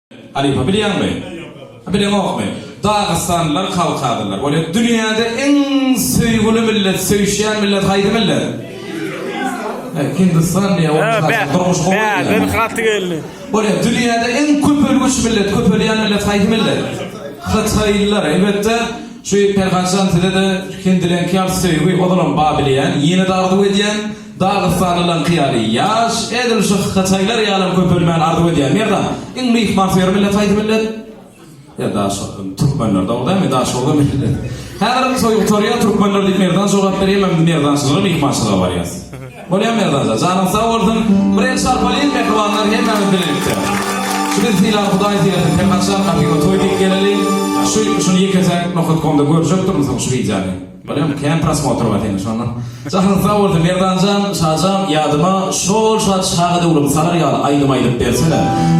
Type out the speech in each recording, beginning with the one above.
Halypa bilýäňmi? Bileňokmy? Dagystanlylar kawkazlylar. Bolýa dünýäde iň söýgüli millet, söýüşýän millet haýsy millet? Hindistan diýýär, onuň durmuş gowy. Bärden gaty geldi. Bolýa dünýäde iň köpelgüç millet, köpelýän millet haýsy millet? Hytaýlylar. Elbetde, şu Perhatjan size-de hindileňki ýaly söýgi ozalam bar bilýän, ýene-de arzuw edýän. Dagystanlylaryňky ýaly ýaş, edil şu hytaýlar ýalam köpelmäni arzuw edýän. Merdan, iň myhmansöýer millet haýsy millet? Ýa daş türkmenler dogry dälmi? Daşoguzam millet. Häzir toý gutarýar, türkmenler diýip Merdan jogap berýär, men merdançylyga myhmançylyga barýas. Bolýar Merdanjan, janyň sag bolsun. Bir el çarpalyň mähribanlar hemmämiz bilelikde. Şu bizi sylan Hudaý sylasyn. Perhatjan gapyňa toý diýip geleli. Şu şuny ýeke-täk nokat komda görjekdirmi soň şu wideony? Bolýamy kän prosmotr bar seniň şondan. Janyň sag bolsun Merdanjan Şajan ýadyma şol şat çaga döwrüm salar ýaly aýdym aýdyp bersene.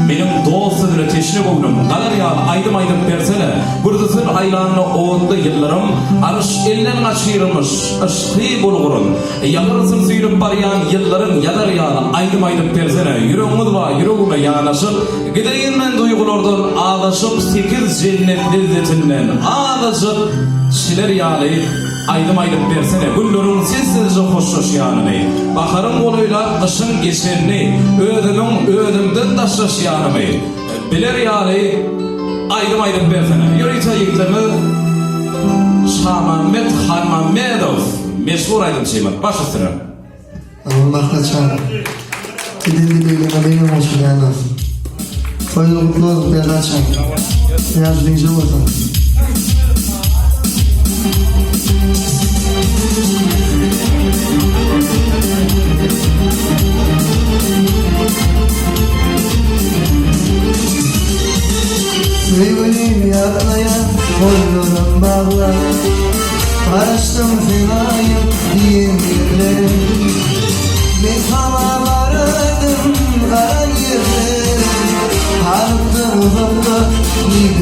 Meniň dost sözüne teşne göwnüm galar ýaly aýdym aýdyp bersene. Gürzüsin aýlanda otly ýyldyrym aryş elden gaçyrmyş yşky bulguryn. Ýazyrsyn süýnüp barýan ýyllaryň ýazar ýaly aýdym aýdyp bersene. Ýüregiňiz bar ýüregime ýanaşyp gideýin men duýgulardan azaşyp sekiz jennet lezzetinden azajyk Çiler ýaly aýdym aýdyp bersene Günleriň sessizje hoşlaşýanyny, Baharyň golaýlap gyşyň geçenini, Özümiň özümden daşlaşýanymy Biler ýaly aýdym aýdyp bersene. Ýörite ýigitlerimiz Şamammet Hanmammedow meşhur aýdymçymyz. Baş üstüne. Aman Maksatjan. Giden dileglerine menem goşulýan dostum. Toýuň gutly bolsun Perhatjan. Ýaş dynjy bolsun. Söýgülim ýatlaýan gollarym baglar. Garaşdym sen aýyp diýen ýerlere Men saňa garadym gara ýerlere Galypdyr uzakda.